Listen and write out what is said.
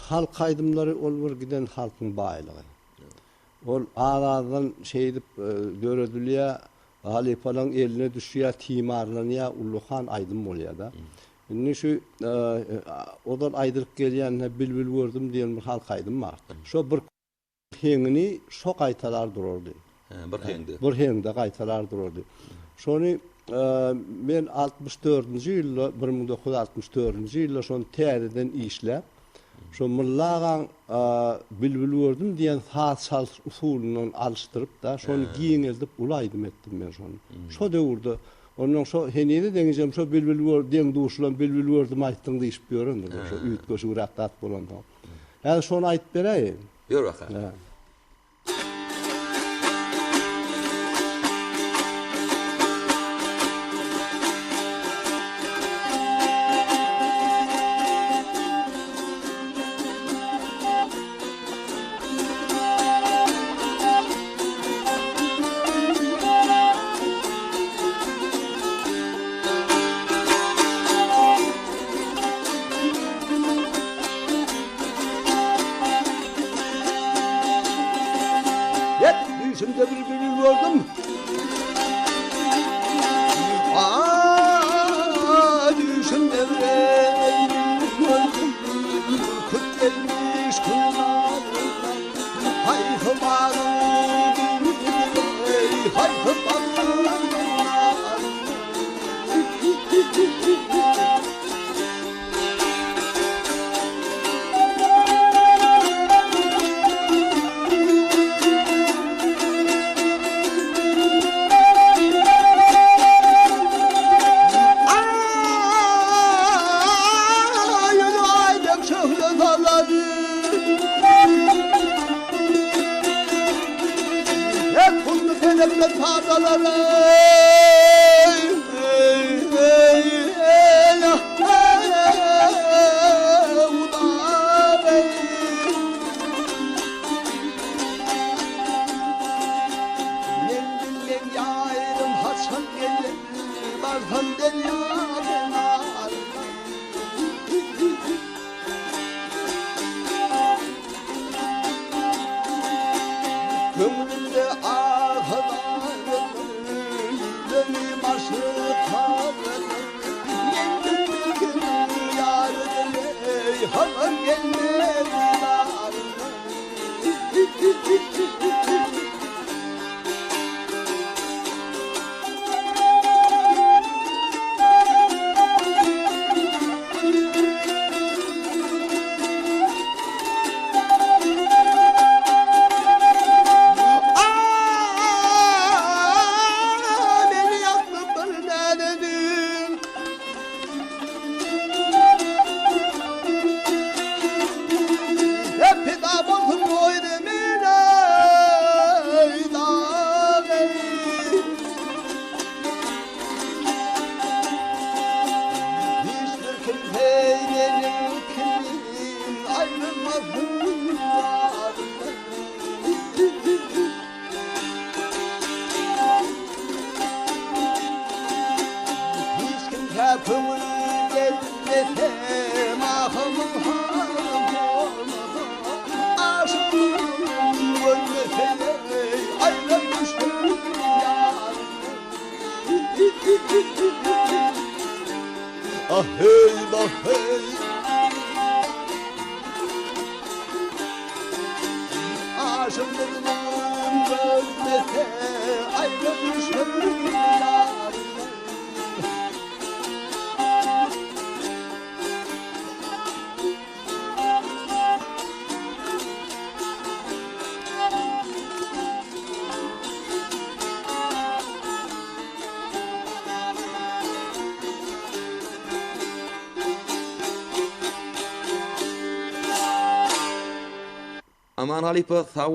Halk aýdymlary ol bir giden halkyň baýlygy. Ol az-azdan şeýdip döredilýär, halypalaryň eline düşýär, timarlanýar, ullakan aýdym bolýar-da. Indi şu ozal aýdylyp gelýän Bilbil gördüm diýen bir halk aýdym bar. Şo bir Heňini şo gaýtalar durardy. Hä, bir heňde. Bir heňde gaýtalar durardy. Şony men 64-nji ýylda, 1964-nji ýylda şony täzeden işläp, şo Mylla agaň Bilbil gördüm diýen saz çalyş usulyndan alyşdyryp-da, şony giňeldip uly aýdym etdim men şony. Şo döwürde, onnoň şo henize deňijem şo Bilbil gör, deň-duşlam Bilbil gördüm aýtdyň diýşip ýörendirler, şo üýtgeşigräk zat bolansoň. Häzir şony aýdyp beräýeýin. Ýör bakalym. Hep düýşümde bir bülbül gördüm. Aa, düýşümde bir bülbül gördüm. Ürküp gelmiş kınarından. Haýsy bagyň bülbüli, haýsy bagyň Köňlümde ahy-zarym, ýüregim aşyk-harym. Men bilmedim ýarym eý, habar gelmedi zarym. Hiç bir kimse meniň kimin aýrylmasyn ýarymdan. Hiç kimsä köňül bermesem, ahymyň halym bolmasa, aşyklygym görmese, aýra düşsem ýarymdan. Ah hey bah hey Aşıklığım görmese ayrı düşmem yarından. Aman halypa sag.